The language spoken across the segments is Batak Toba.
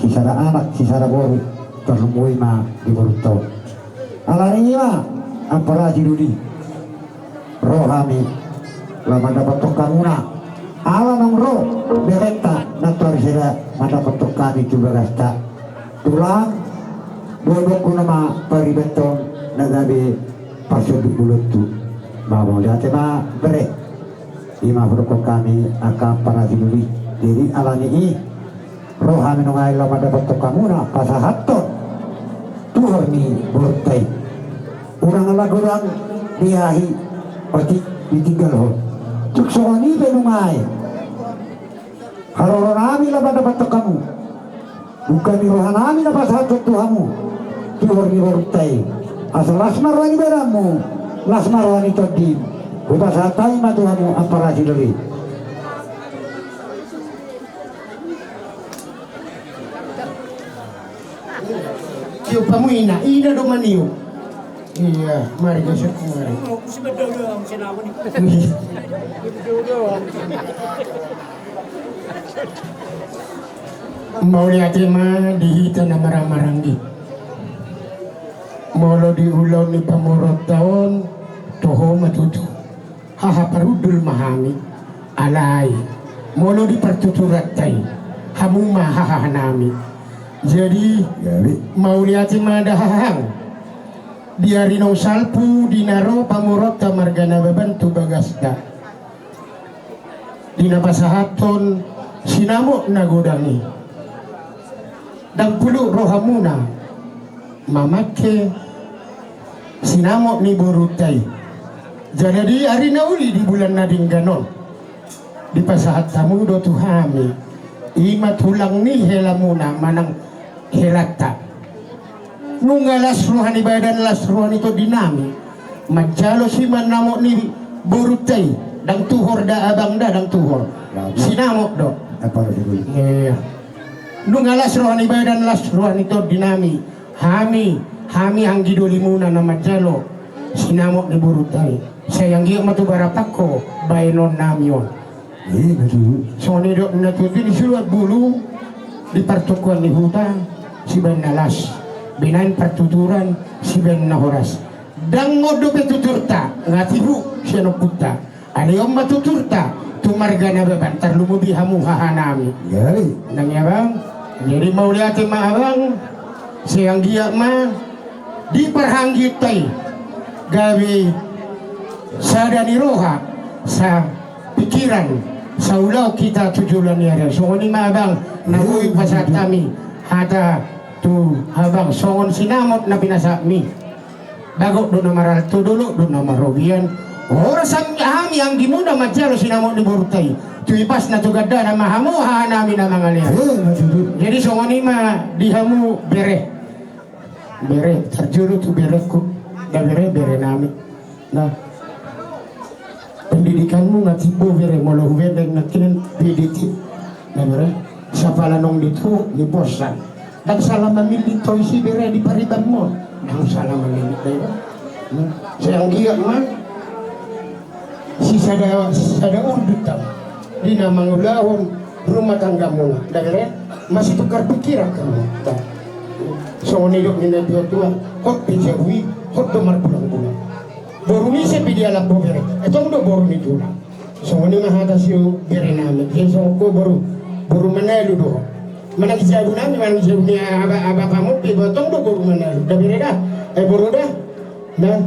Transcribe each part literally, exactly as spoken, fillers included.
sisada anak, sisada boru, tarlumobi ma di borunta on. Alani i ma, ampara sidoli, ro hami laho mandapothon hamuna, ala naung ro berenta nantoari sada mandapothon hami tu bagasta. Tulang, boanonku nama paribanton na gabe parsonduk bolontu. Mauliate ma bere. I ma hudokhon hami angka ampara sidoli. Jadi alani i, ro hami nuaeng laho mandapothon hamuna pasahathon tuhor ni borunta i. Unang ala godang di ahi, otik ditinggalhon. Tung songon i pe nuaeng, haroro nami laho mandapothon hamu. Buka ni roha nami na pasahathon tu hamu tuhor ni borunta i. Asa las ma roha ni badanmu, las ma roha ni tondim. Hupasahat hami ma tu hamu ampara sidoli. Tiop hamu ina, ina do maniop. Iya, mari gosok mari. Mauliate ma di hita na marhahamaranggi. Molo di ulaon ni pamoruonta on, toho ma tutu. Haha parhundul ma hami. Alai molo di partuturanta i, hamu ma hahaha nami. Jadi, jadi, mauliate ma da hahang. Di ari naung salpu di na ro pamoruonta marga Nababan tu bagasta, di na pasahathon sinamot na godang i, ndang pulut rohamuna mamangke sinamot ni borunta i. Jadi di ari na uli di bulan na denggan on, dipasahat hamu do tu hami, i ma tulang ni helamuna manang helanta. Nunga las roha ni badan, las roha ni tondi nami manjalo sinamot ni borunta i. Ndang tuhor da abang da, ndang tuhor. Sinamot do. Iya. Nunga las roha ni badan, las roha ni tondi nami, hami, hami anggi dolimuna na manjalo sinamot ni borunta i. Sai anggiat ma tu barapangko baenon nami on. Songon i do na tutu di siluat bulu, di partungkoan ni huta sibaen na las, binaen partuturan sibaen na horas. Ndang on dope tuturta, nga tibu sian ompunta. Alai on ma tuturta tu marga Nababan, tarlumobi hamu haha nami. Nang i abang. Jadi mauliate ma abang. Sai anggiat ma di parhanggianta i gabe sada ni roha, sapikiran, saulaon hita tu joloan ni ari on. Songon i ma abang na boi pasahat hami hata tu abang songon sinamot na pinasahatmi. Bagot do na marhalto, dolok do na marrobean. Horas hami anggimuna manjalo sinamot ni borunta i. Tu ipasna tu gandana ma hamu haha nami na mangalean. Jadi songon i ma di hamu bere. Bere, tarjolo tu berengku. Da bere, bere nami. Nah. Pendidikanmu nga timbo bere, molo hubereng nangkin P D T. Nah bere, sapala naung dituhuk ni bosan. Ndang salah mamillit ho isi bere di paribanmu. Ndang salah mamillit da iba. Nah, sai anggiat ma sisada, sada undut hamu di na mangulahon rumah tanggamuna. Da bere, masih tukar pikiran hamu. Songon nidok ni natuatua, hot pe jabu i, hot do margulanggulang. Boru ni ise pe dialap ho bere, etong do boru ni tulang. Songon i ma hata si bere nami. Jadi songon ho boru, boru Manalu do ho. Manang jabu nami, manang jabu ni aba, aba pamu pe, etong do boru Manalu. Da bere da. Eh boru da. Nah.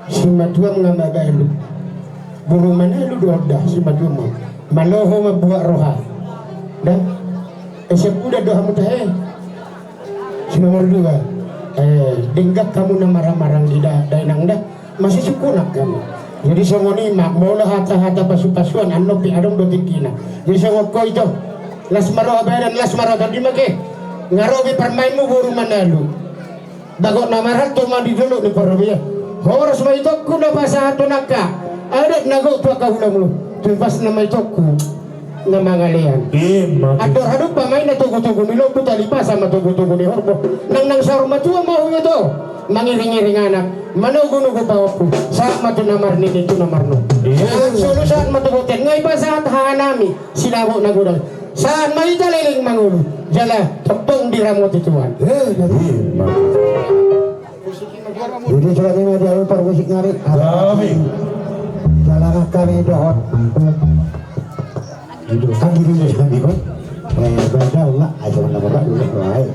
Simatuam nga mabalu. Boru Manalu do ho da simatuam. Malo ho mambuat roha. Da. Eh siap uda do hamu tahe. Si nomor dua, eh, denggan hamu na marhahamaranggi da, dainang da, masisungkunan hamu. Jadi songon i ma, molo hata-hata pasu-pasuan, annon pe adong do tingkina. Jadi songon ho ito, las ma roha badan, las ma roha tondi ma ke. Nga ro be parumaenmu boru Manalu. Bagot na marhalto ma di dolok ni parrobean. Horas ma itongku na pasahathon angka adat na gok tu angka ulamu. Tu ipasna ma itongku na mangalean. Andor hadumpang ma i na togu-togu ni lombu, tali pasa ma togu-togu ni horbo. Nang, nang saur matua ma ho ito mangiring-iring anak, manogu-nogu pahompu, sahat ma tu na marnini tu na marnono. Sahat solu sahat ma tu bontean, nga ipasahat haha nami sinamot na godang. Sahat ma hita leleng mangolu, jala tongtong diramoti Tuhan. Eh, jadi. Jadi, soalnya dia parmusik nari. Gabe. Jala nang hami dohot. Kan gini nih, kami, kan. Eh, beda, Allah, aja mana, mana, udah, wae.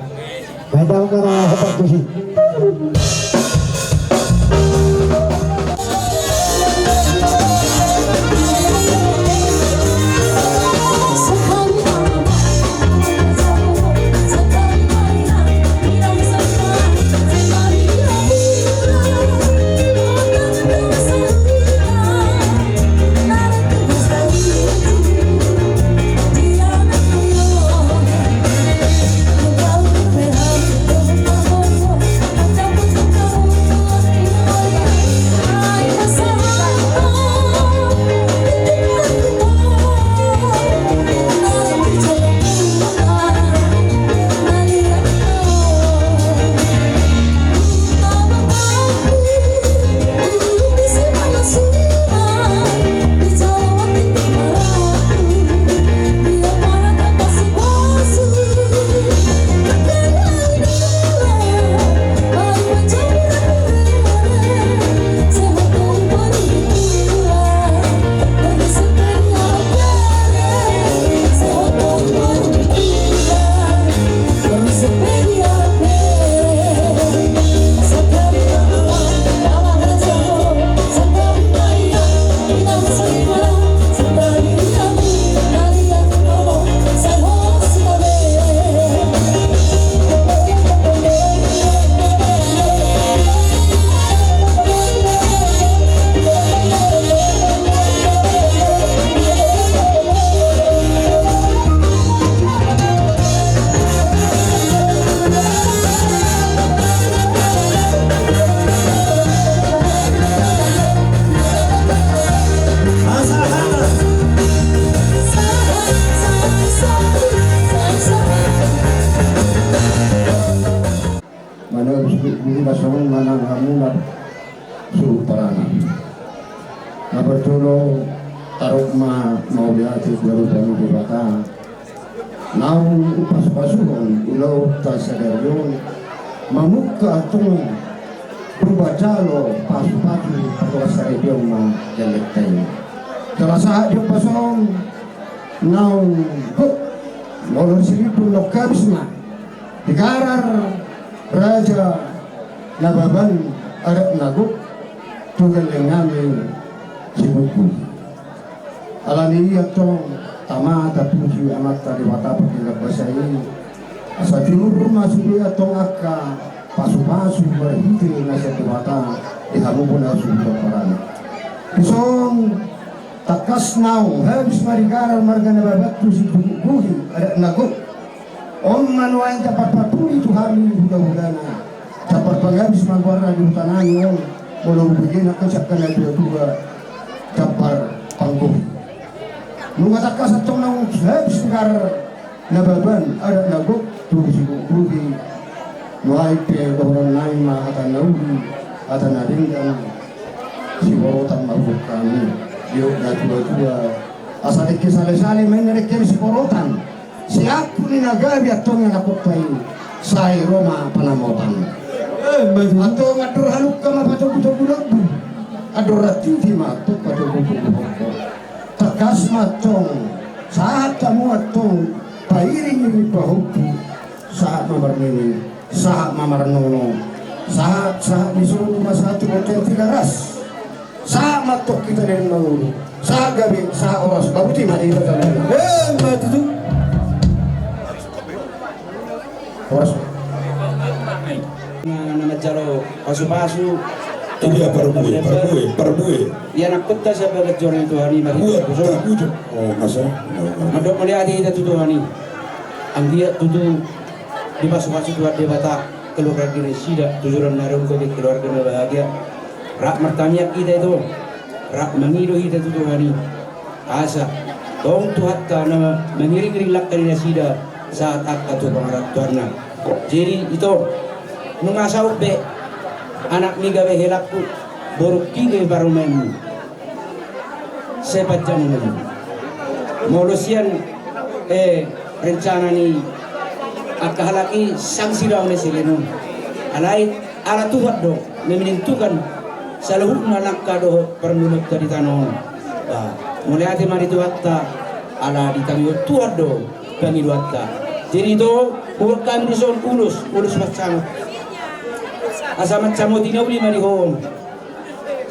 Beda, mana, apa tuh sih? Manobi sibuk bumi, pasongon manang hamu na suhut paranak. Na parjolo, taruk ma mauliate di adopan ni Debata. Naung hupasupasuhon ulaonta sadari on, mamungka antong, hupajalo pasupasu, pasupasu sadari on ma lelengta i. Jala sahat di ombas on, naung gok, molo siribu nongkabis ma digarar Raja Nababan adat na gok tu leleng nami Sibukbuk. Alani i antong, tama tapuji Amanta Debata pardenggan basa i, asa tiur ma sude antong angka pasupasu marhite na sian Debata di hamu bona suhut paranak. Dison, tangkas naung habis ma digarar marga Nababan tu Sibukbuk i adat na gok. On ma nuaeng jambar paturi tu hami hulahulana. Jambar pangabis ma goarna di huta nami on, molo hubege nangkin sian angka natuatua, jambar panggohi. Nunga tangkas antong naung habis digarar Nababan adat na gok tu Sibukbuk i, nuaeng pe dohonon nami ma hata na uli, hata na denggan, siborotan ma hudok hami, didok natuatua, asa dengke salesale ma inna dengke siborotan. Siampun ni na gabe antong anakhonta i, sai ro ma panamotan. Eh, betul. Antong andor halumpang ma patogutogu lombu, andor rantiti ma antong patogutogu horbo. Tangkas ma antong, sahat hamu antong, pairingiring pahompu, sahat ma marnini, sahat ma marnono, sahat, sahat ni solu ma sahat tu bontean Tigaras. Sahat ma antong hita leleng mangolu. Sahat gabe, sahat horas. Babuti ma di hita. Eh, ma tutu. Horas. Na, na manjalo pasupasu. Idia parbue, parbue, parbue. Ia anakhonta sian bagas joro ni Tuhan i, mari. Buat, buat. Oh, masa. Mandok mauliate hita tu Tuhan i. Anggiat tutu dipasupasu Tuhan Debata keluarga ni nasida tu joloan ni ari on gabe keluarga na bahagia. Rap martangiang hita ito, rap mangido hita tu Tuhan i. Asa tong Tuhanta na mangiringiring langka ni nasida sahat angka tu pangarantoanna. Jadi ito, nunga saut be anakmi gabe helangku, borungki gabe parumaenmu. Sai panjang ma i. Molo sian Eh, rencana ni angka halak i sanksi do au na silenon. Alai ala Tuhan do na menentukan saluhutna langkah dohot parngoluonta di tano on. Ba, mauliate ma di Tuhanta, ala ditangihon Tuhan do pangidoanta. Jadi ito, huhut hami dison ulos, ulos mansai. Asa mansai mauliate ma di ho.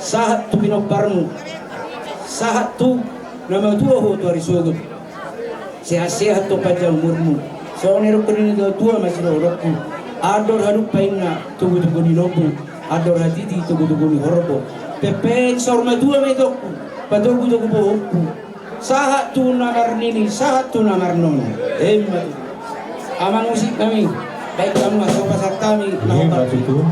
Sahat tu pinomparmu, sahat tu na matua ho tu ari sogot. Sehat-sehat tu panjang umurmu. Songon na nidok ni natuatua ma sidohononku: Andor halumpang ninna togu-togu ni lombu, andor hatiti togu-togu ni horbo. Pepeng saur matua ma itongku, patogu-togu bohongku. Sahat tu na marnini, sahat tu na marnono. Emma tutu. Amang musik nami, baen hamu asa pasahat hami na hombar. Emma tutu.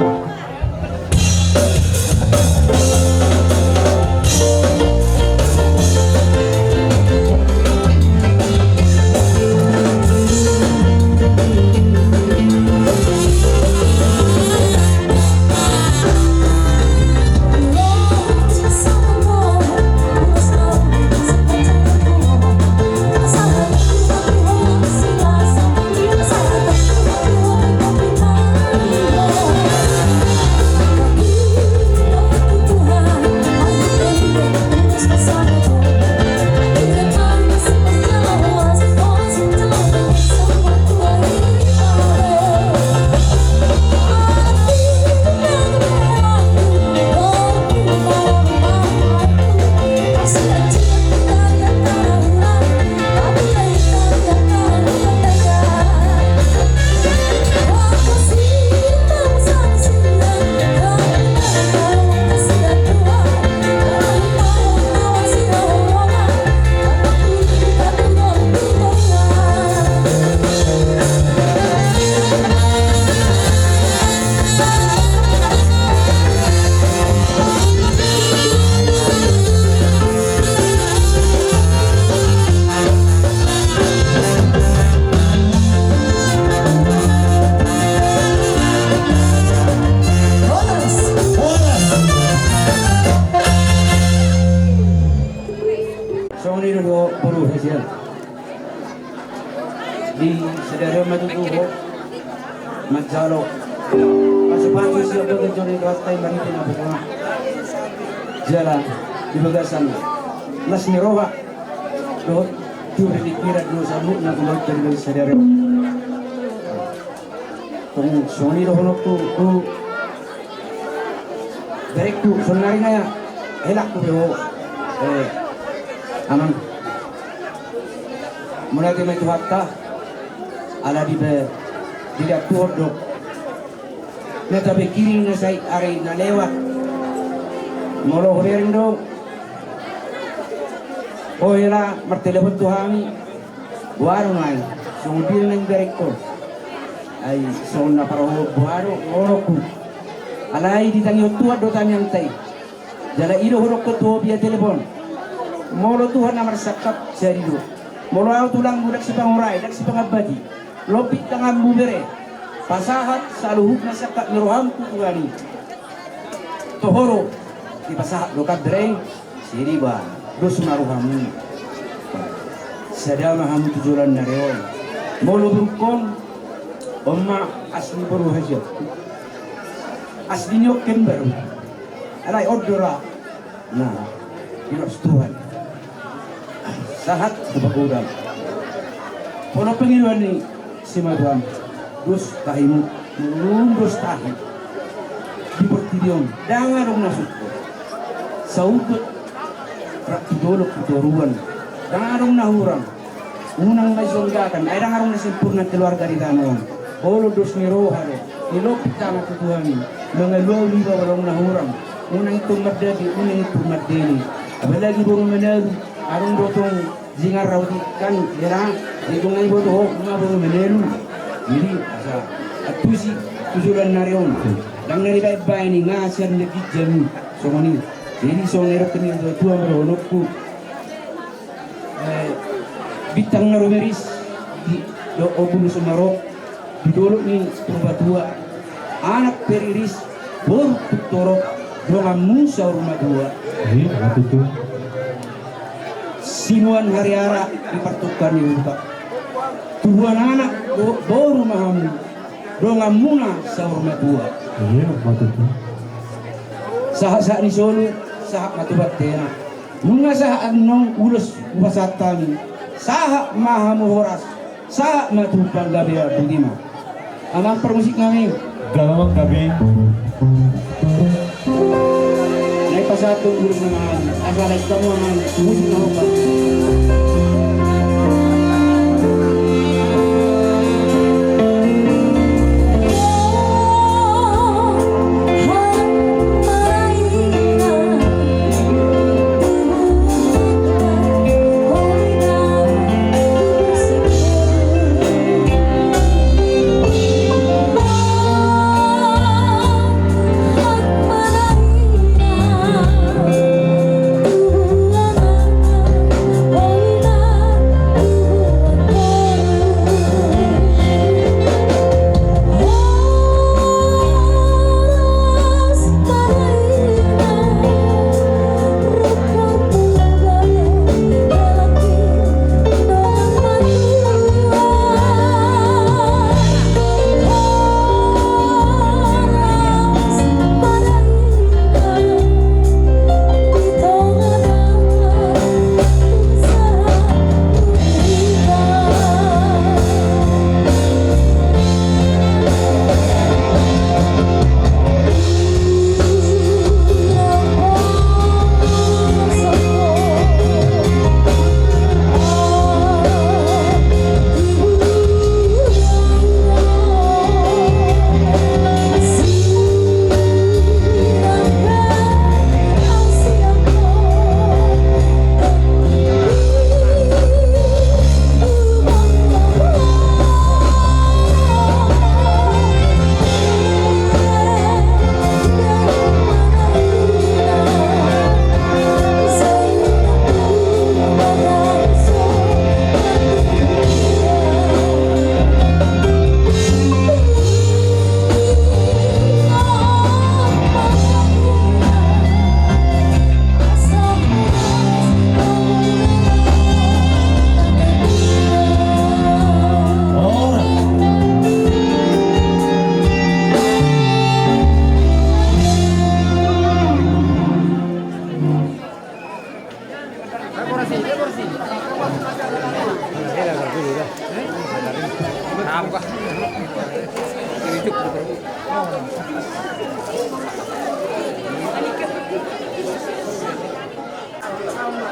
Songon i do, boru hasian. Di sadari on ma tutu ho manjalo pasupasu sian bagas joro ni Tuhanta i, marhite na butona jala di bagasan las ni roha dohot jur ni pikiran do saluhutna tu ulaonta di sadari on. Tong songon i dohononku tu berengku, saonari nunga helangku be ho, eh, amang. Mauliate ma di Tuhanta, ala di be, dilehon Tuhan do na tapingkiri na sai ari na lewat. Molo hubereng do ho hela martelepon tu hami, boha do nuaeng, songon dia na huberengkon. Ai songon na parhobas boha do, dohononku. Alai ditangihon Tuhan do tangiangta i. Jala i do hudokkon tu ho via telepon. Molo Tuhan na marsangkap, jadi do. Molo ahu tulangmu ndang sipangurai, ndang sipangambati, lompit tanganmu bere, pasahat saluhutna sangkap ni roham tu Tuhan i. Toho do dipasahat do kan bere i. Jadi ba, dos ma rohamu. Sada ma hamu tu joloan ni ari on. Molo berengkon, on ma asli boru hasian. Asli ni on kembar. Alai on do ra. Nah, dilos Tuhan. Sahat tu pagodang. Molo pangidoan ni simatuam, dos tahimu, molo dos tahi. Di portibi on ndang adong na sungkun. Saudut rap tu dolok tu toruan, ndang adong na hurang. Unang ma disonggakan, ai ndang adong na sempurna keluarga di tano on. Olo dos ni roha do, ni lompit tangan tu Tuhan i. Mangalualu iba molo adong na hurang. Unang intong mardadi, unang intong mardele. Apalagi boru Manalu, adong do tong jingar rauti kan, hera, ingkon nga diboto ho ma boru Manalu. Jadi asa antusi tu joloan ni ari on. Ndang na dibaen-baen i, nga sian na ginjang i. Songon i. Jadi songon na nidok ni natuatua ma dohononku. Eh, bintang na rumiris di, dohot ombun na sumarok di dolok ni Purbatua. Anak periris, boru tung torop, donganmu saur matua. Iya, betul. Sinuan hariara di partungka ni huta. Tubuan anak, bo-, boru ma hamu, donganmuna saur matua. Iya, ma tutu. Sahat-sahat ni solu, sahat ma tu batena. Nunga sahat annon ulos hupasahat hami, sahat ma hamu horas, sahat ma tu panggabean. Botima. Amang parmusik nami. Gabe, amang, gabe. Naeng pasahat tu ulos nami. Asa lae hamu, amang, musik na hombar.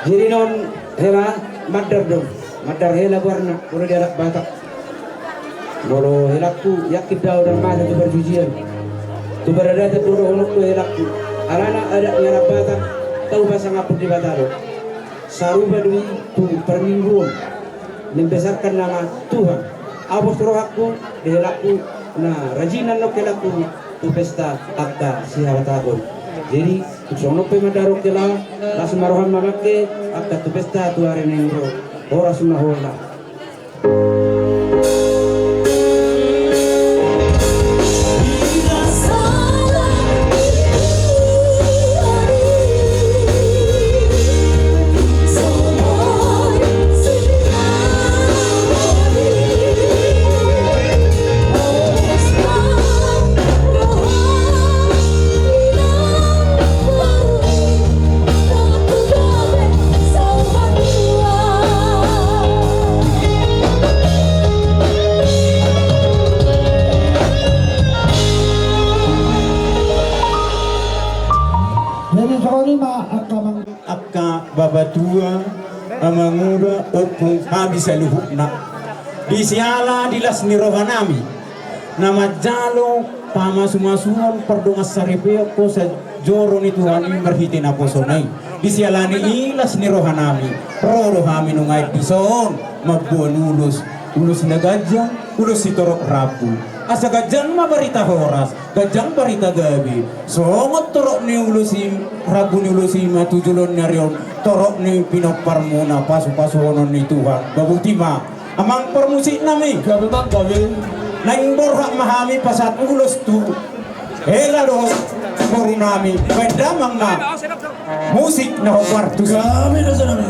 Jadi non hela mandar do, mandar hela goarna, molo di anak Batak. Molo helangku, yakin do au ndang masa tu parjujian. Tu paradaton do dohononku helangku. Alana adat ni anak Batak, tau pasangaphon Debata do. Sarupa do i tu parmingguon. Membesarkan nama Tuhan. Au pos rohangku, di helangku, na rajin annon helangku tu pesta angka sihabatahon. Jadi, tung songon on pe mandar hela, las ma roham mamangke, angka tu pesta tu ari naeng ro. Horas ma hela. Jadi songon i ma angka amang, angka bapatua, amanguda, ompung hami saluhutna. Di siala di las ni rohanami na manjalo pamasumasuon pardongansaripeon tu joro ni Tuhan i marhite naposona i. Di siala ni i las ni rohanami, ro do hami nuaeng dison mamboan ulos, ulos na ganjang, ulos sitorop rambu. Asa ganjang ma barita horas, ganjang barita gabe. Songon torop ni ulos i, rambu ni ulos i ma tu joloan ni ari on, torop ni pinomparmuna pasupasuonon ni Tuhan. Ba botima. Amang parmusik nami. Gabe, amang, gabe. Naeng borhat ma hami pasahat ulos tu hela dohot boru nami. Baen damang ma musik na hombar tusi. Gabe, raja nami.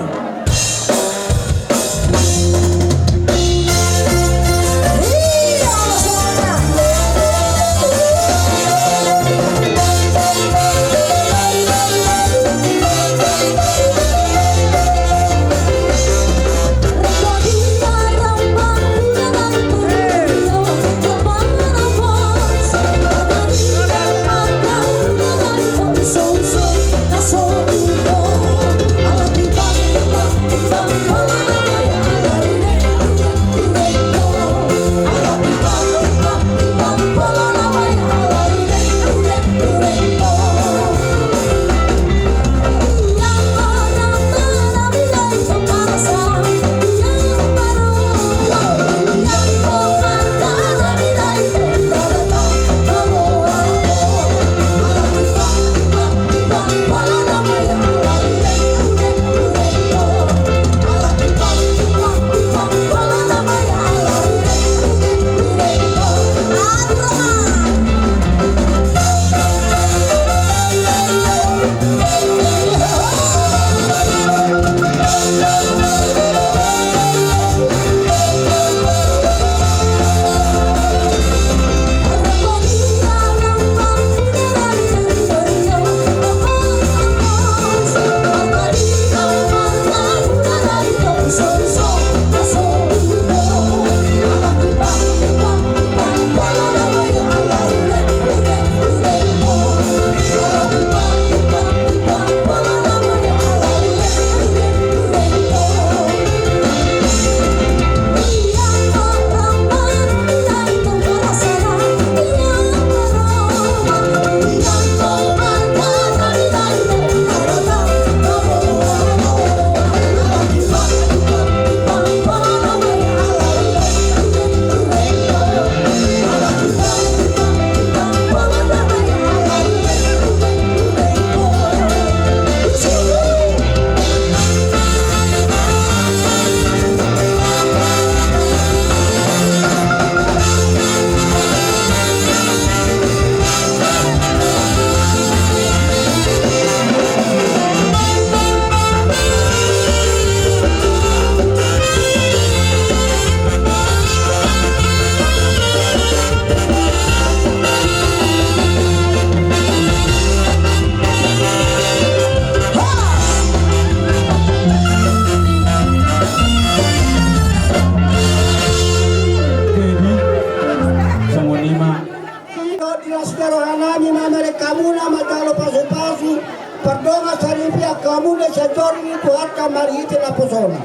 Hamuna manjalo pasupasu, pardongansaripeon hamuna sian joro ni Tuhanta marhite naposona.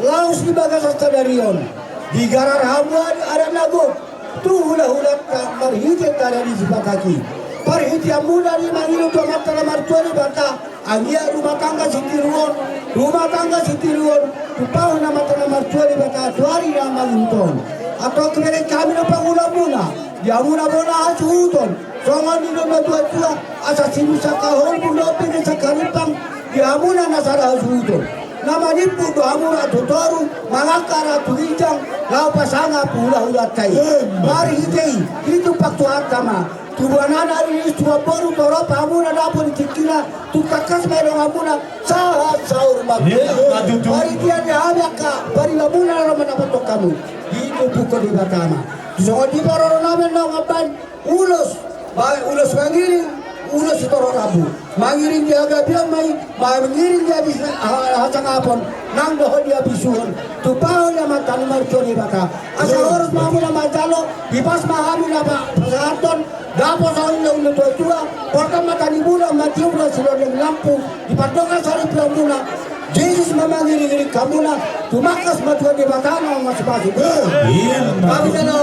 Laos di bagasan sadari on, digarar hamu adat na gok tu hulahulanta marhite tanda ni sipatak i. Parhiteanmuna do i mangido tu Amanta na martua Debata, anggiat rumah tangga sitiruon, rumah tangga sitiruon, tumpahon Amanta na martua Debata tu ari na mangihut on. Antong hubereng hami do pangulaonmuna di hamuna bona hasuhuton, songon nidok ni natuatua, asa sinusa kaholbung do pede sangkarimpang di hamuna na sada hasuhuton. Na manimbul do hamu ratu toru, mangangkat ratu ginjang, laho pasangap hulahulanta i. Marhite i, ditumpak Tuhanta ma. Tubuan anak riris tubuan boru, torop hamuna dapot di tingkina, tung tangkas ma donganmuna, sahat saur matua. Marhite i hami angka paribanmuna na ro mandapothon hamu, ditumpukhon Debata ma. Songon i ma roronami na mambahen ulos, ba-, ulos mangiring, ulos sitorop rambu. Mangiring di hagabeon ma i, mangiring di habis, ha-, hasangapon, nang dohot di habisuhon. Tumpahon ni Amanta na martua Debata. Asa horas ma hamuna manjalo, dipas ma hami na pa-, pasahathon, dapot songon nidok ni natuatua, porta mata ni bulan, matiup na silonding lampu, di pardongansaripeonmuna, Jesus ma mangiringiring hamuna, tumangkas ma Tuhan Debata na mamasu-masu. Amin. Kami jalo.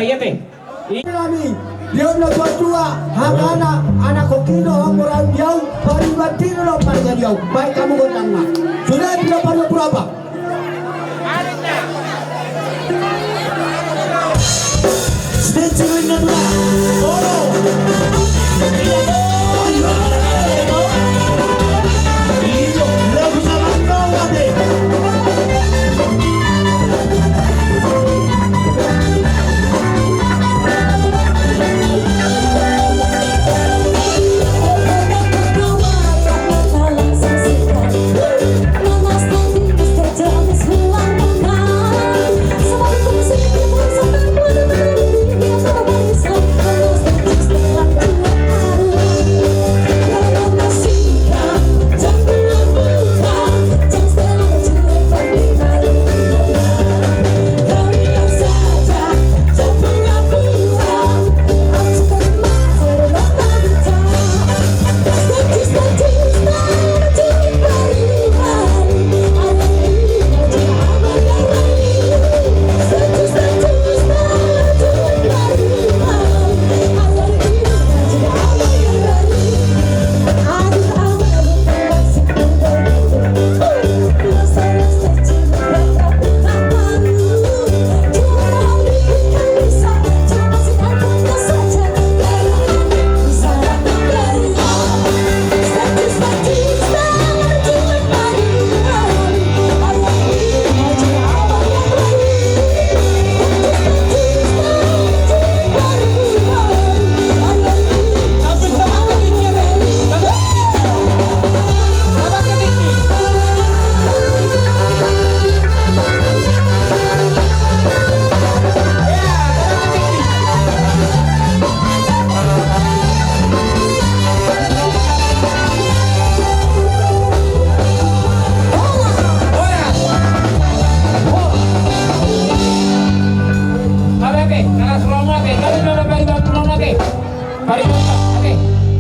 Iya pe. Nami, dia na tua-tua, hagana, anak kokino, hamu raun diau, pariban tino lo parga diau, baik kamu gondang na. Sudah tidak parga pura apa?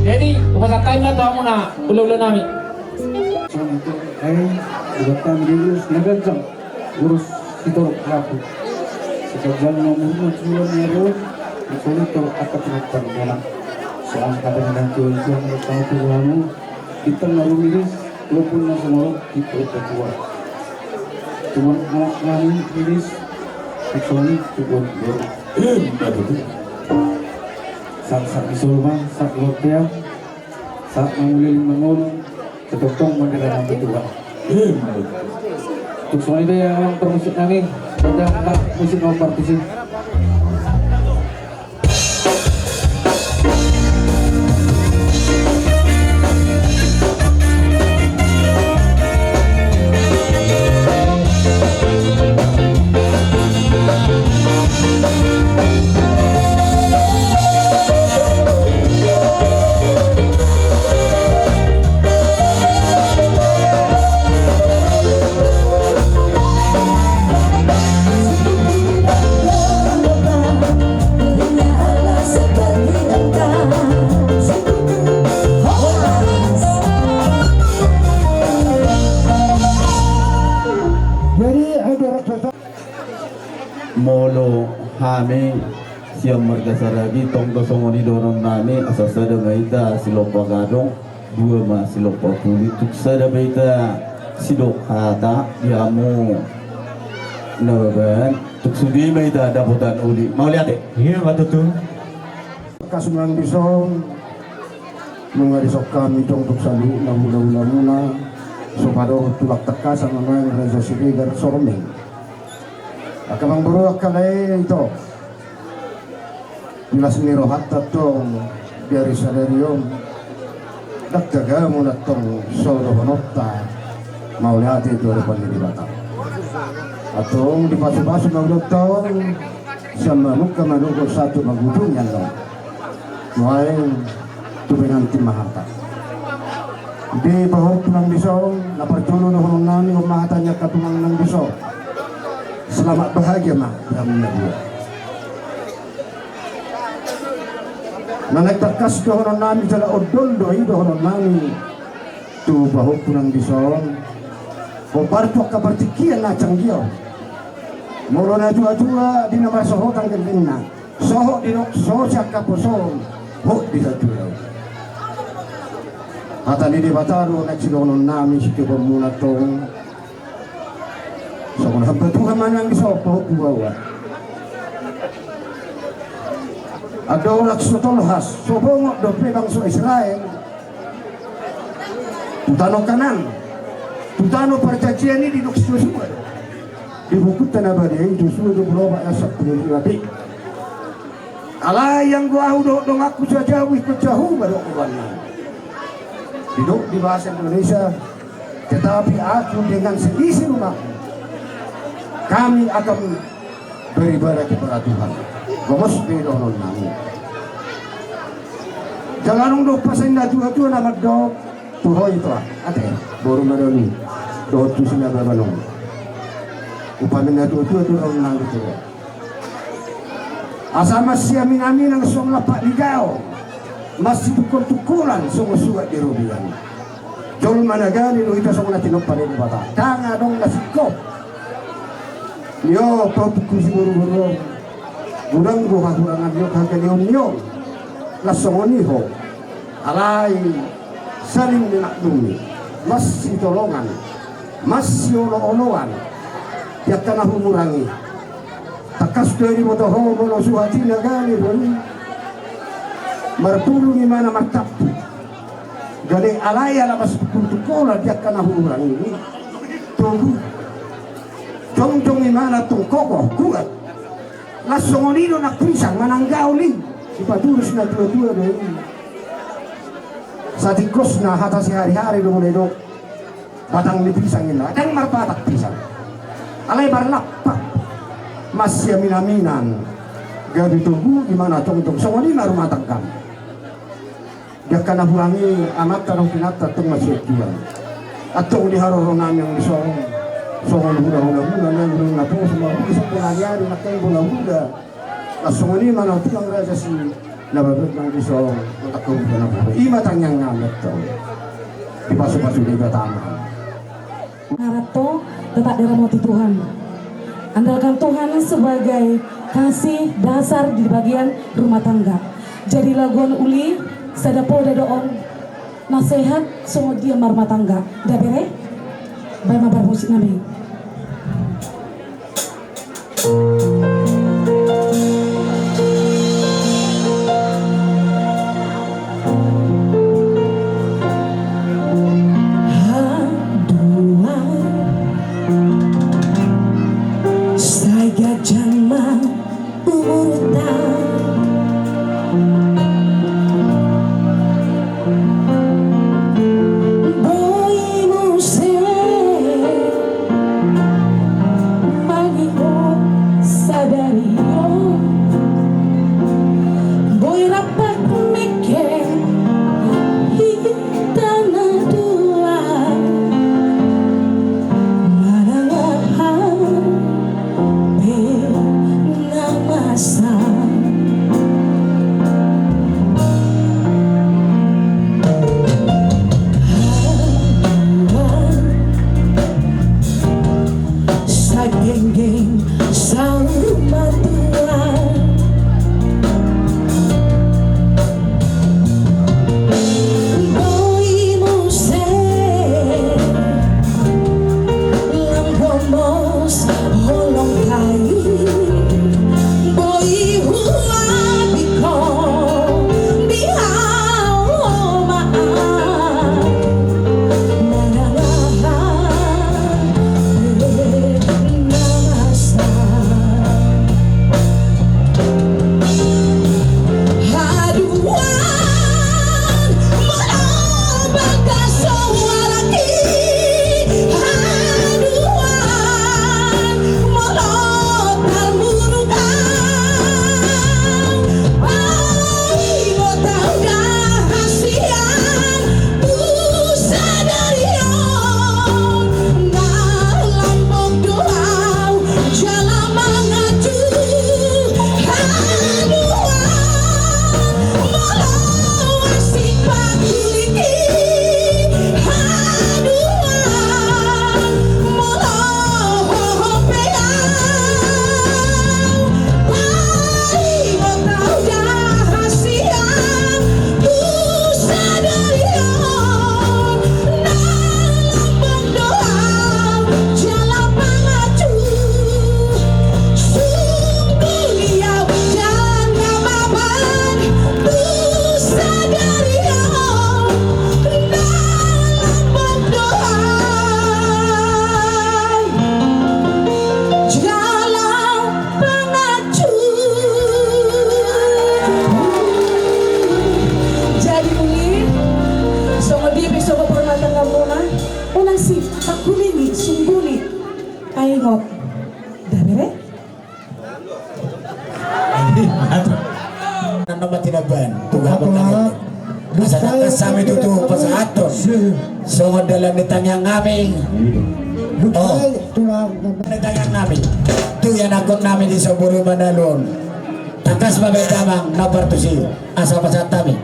Jadi, upasahat hami ma tu hamuna, hulahula nami. Songon i, ai, buat kami di urus na ganjang, urus sitorop laku. Sepanjang na umurna tuan ni aruan, songon i torop angka pinantan mona. Soang kadang dan tuan-tuan na tau tu hamu, bintang na rumiris, walaupun na sumorop, kita upa tua. Tuan anak nami riris, songon i tuan boru. Em, betul. Sang, sang di Solma, sang di Hotea, Sahat mangulili mangolu, sai tongtong ma dira nami Tuhan. Tuk songon i do ya, amang parmusik nami. Tonda ma musik nami parmusik. Jadi, ada raksasa. Molo hami sian marga Saragi, tong do songon i dohonon nami, asa sada ma hita silompa gadong, dua ma silompa puli, tuk sada ma hita sidok hata di hamu Nababan, tuk sude ma hita dapotan uli. Mauliate. Iya, ma tutu. Kas manang dison, nunga dison hami tong tuk saluhutna hulahula muna, so padohot tulang tangkas, amang raja Siregar Sormeng. Angka amangboru, angka lae, ito. Di las ni rohanta tong di ari sadari on, ndang tagamon antong so dohononta mauliate tu adopan ni Debata. Antong dipasupasu ma ulaonta on, sian mamungka madungkon sahat tu mangujungi annon. Nuaeng tu pengantin ma hata. Di pahompu nang dison, na parjolo dohonon nami on ma hata ni angka tulang nang dison. Selamat bahagia ma di hamu na dua. Na naeng tangkas dohonon nami jala ondol do i dohonon nami tu pahompu nang dison. Hombar tu angka partingkian na canggiang. Molo na tua-tua di na marsohotan gellengna. So hot didok so siangkangan poso, hot di hatuaon. Hata ni Debata do na sidohonon nami sitiop muna tong. Songon hamba Tuhan manang di sopo hubawa. Andorang so tolhas, so bongot dope bangso Israel tu tano Kanaan, tu tano parjanjian i, didok si Josua do. Di buku na badia i, Josua dua pulu opat ayat sampulu lima b. Alai anggo ahu dohot donganku sajabu ingkon jahu ma do goarna. Didok di bahasa Indonesia, tetapi aku dengan seisi rumahku, kami akan beribadah kepada Tuhan. Gomos be dohonon nami. Jala dung do pasahat natua-tua na mandok tu ho i, ate, boru Madalu, dohot tu si Nababan on. Umpama natua-tua do dohonon nami tu ho. Asa masiamin-aminan songon lampak ni gaol, masitungkol-tungkolan songon suhat di robean. Jolma na gale do hita songon na tinompa ni Debata. Ndang adong na singkop. Nio, pahompu, siboru-boru on, godang do hahurangan ni on, hagaleon ni on. Laos songon i ho. Alai saling memaklumi, masitolongan, masiolo-oloan di angka na humurang i. Tangkas do diboto ho molo suhat i na gale do i. Marpulung imana martampuk. Gale, alai ala masitungkol-tungkolan di angka na humurang i, togu. Jongjong imana tong kokoh, kuat. Laos songon i do nang pisang manang gaol i, dipaturus natua-tua do i. Satingkosna hata sihari-hari do molo didok batang ni pisang i, ndang marbatang pisang. Alai marlampak, masiamin-aminan, gabe togu imana jongjong, songon i ma rumah tanggam. Di angka na hurang i, amanta dohot inanta, antong ma sian Tuhan. Antong di haroro nami on dison, songon hulahula muna nami naposo ma hudok sampe na ari-ari nangkin hulahula. Laos songon i ma na tulang raja si Nababan nang dison, mangkahuta na hurang i ma tangiang nami antong. Dipasu-pasu Debata ma. Ngaratto, tetap diramoti Tuhan. Andalkan Tuhan sebagai kasih dasar di bagian rumah tangga. Jadi laguan uli, sada poda do on, nasehat songon dia marumah tangga. Nda bere? Baen ma parmusik nami. Haduan, sai ganjang ma umurta. Boi muse Asa tangkas hami tutu pasahathon songon dalan ni tangiang nami. Oh, dalan ni tangiang nami tu ianakhon nami di Sombori Manalon. Tangkas ma bahen damang na partusi asa pasahat hami.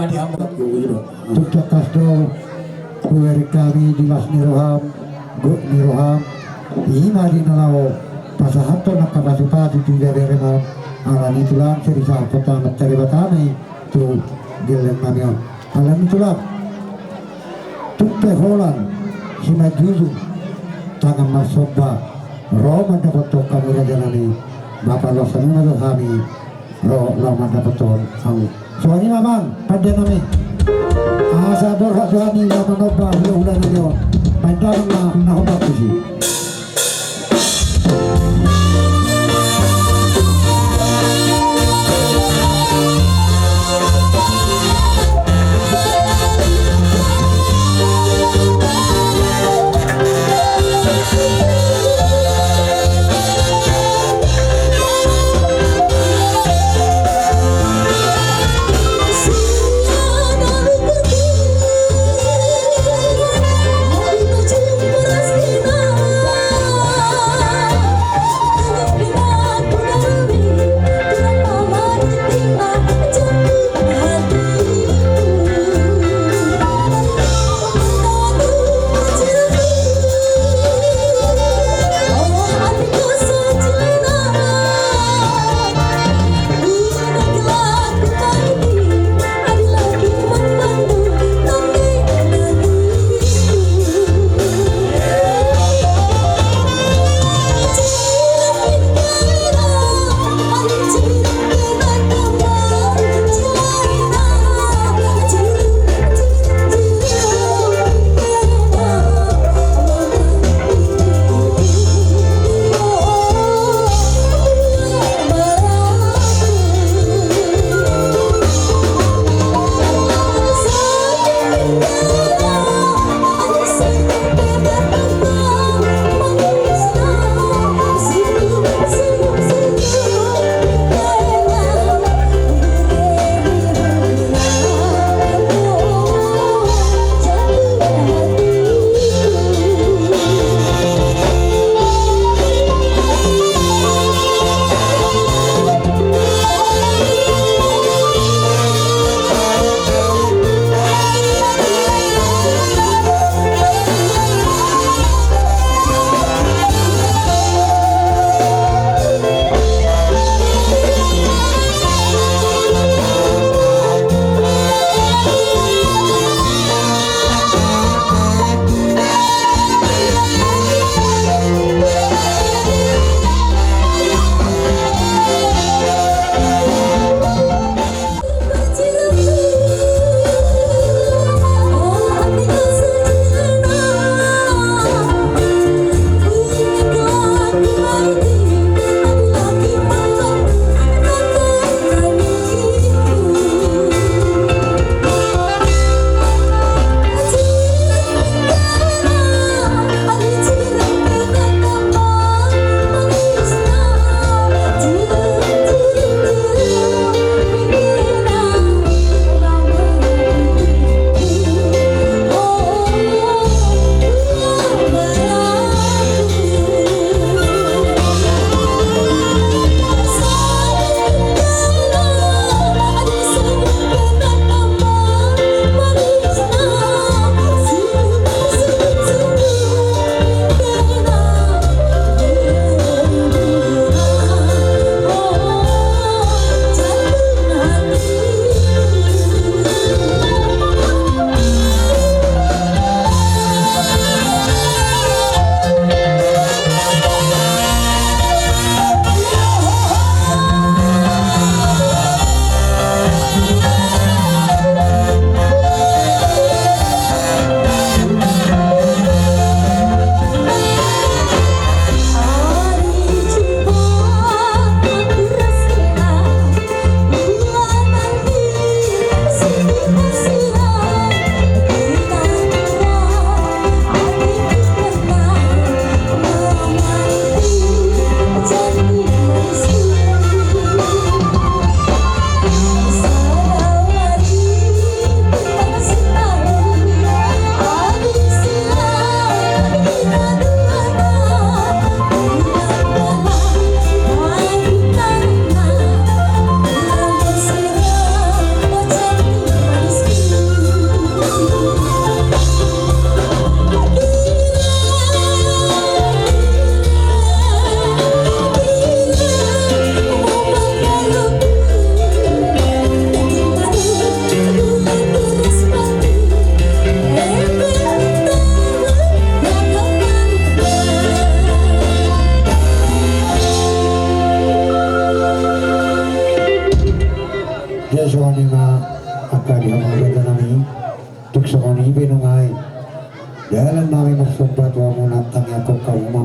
Tung tangkas do hubereng hami di las ni roham, gok ni roham, i ma di na laho pasahathon angka pasupasu tu jabu ni roham. Alani tulang, seri sahal kota materi batami tu gelleng nami on. Alani tulang, tung pe holan simanjujung tangan marsomba ro mandapothon hamu raja nami, bapa las ni roha nami. Ro laho mandapothon hamu. Songon i ma amang pande nami. Asa borhat do hami laho manomba hulahula nami on. Baen damang ma na hombar tusi. Dalan nami marsomba tu hamuna, tangiangkon hamu ma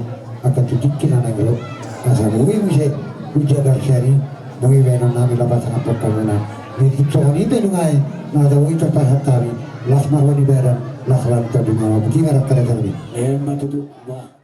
angka tu tingki na naeng ro, asa boi muse tu jagar sian i, boi baenon nami lapasan hamu. Di tingki songon i pe nunga i, na asa boi tarpasahat hami, las ma roha ni badan, las roha ni tondi ma. Boti ma, rakan rakan nami. Emma tutu. Bah.